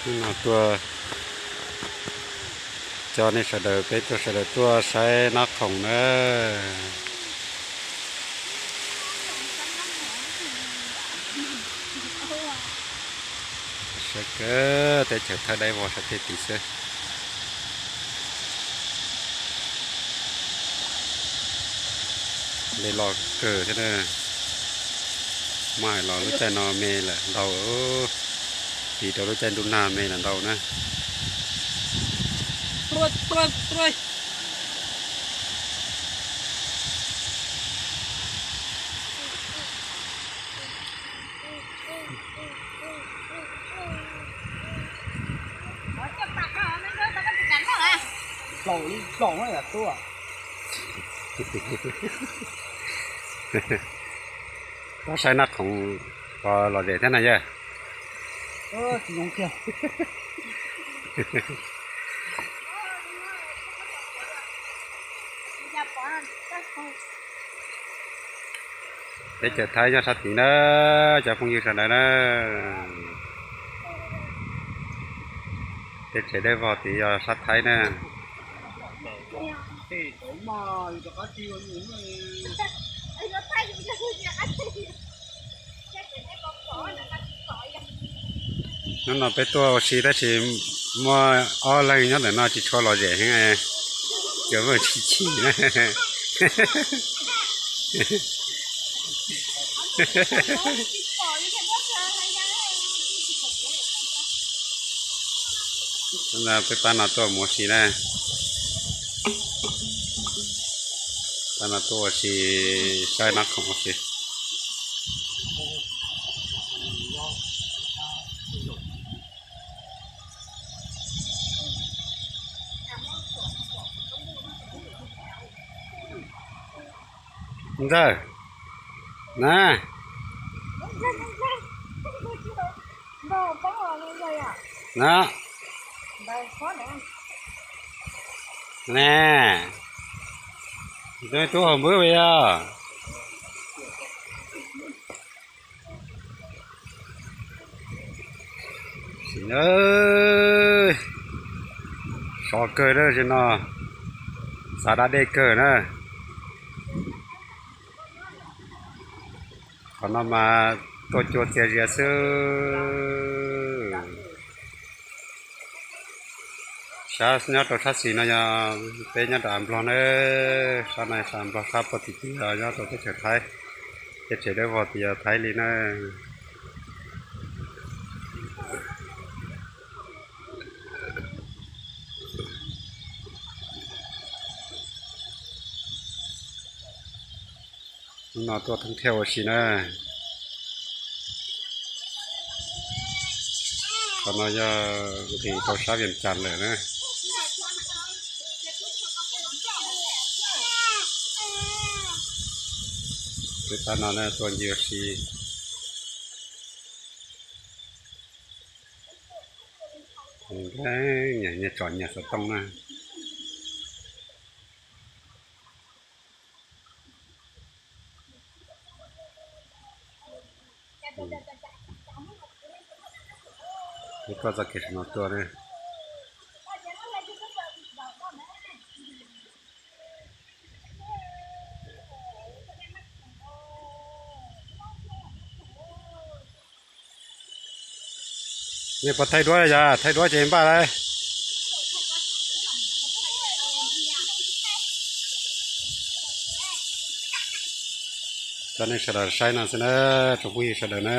Hnub no tuaj coj nej sawv daws, peb tuaj sawv daws tuaj saib nab khoom na. Saib kawg, teb chaws Thaib dawb vog sab tid xwb. Dej loj kawg thiab na. Muab hais los lub caij no me lawm ntau, tiv rau lub caij ntuj nag me lawm ntau na. Tuaj saib nab khoom puas lom zem thiab na yawg? Teb chaws Thaib nyob sab tid na, cov phooj ywg sawv daws na. Teb chaws dawb vog tid yog sab Thaib na. Hnub no peb tuaj ua si tab sis muaj ob leeg nyob ntawm no tsis tshua lom zem heev, cov muaj tsis chim na. Peb pab no tuaj mus ua si na. Pab no tuaj ua si, saib nab khoom ua si. Ntxawg, na, na, ne, tub hau npwb yog. Sov kawg na, no xav da dej kawg na. Qhov no mas tuaj cua txias zias xwb. Sab nyob rau sab xis no yog peb nyob rau av Nplog na, sab no sab Nplog sab puag tim tid nyob rau teb chaws Thaib, teb chaws dawb vog tid yog Thaib li na. Hnub no tuaj thoob thiab ua si na. Qhov no yog nqis rau sab Vias Cas lawm na. Peb pab no tuaj ncig ua si. Nyias tsom nyias xov tooj na. Peb tuaj txoj kev saum no tuaj na. Nej puas thaij duab, yog thaij duab ces npaj lauj. Coj nej sawv daws saib no xwb na, tsoom phooj ywg sawv daws na.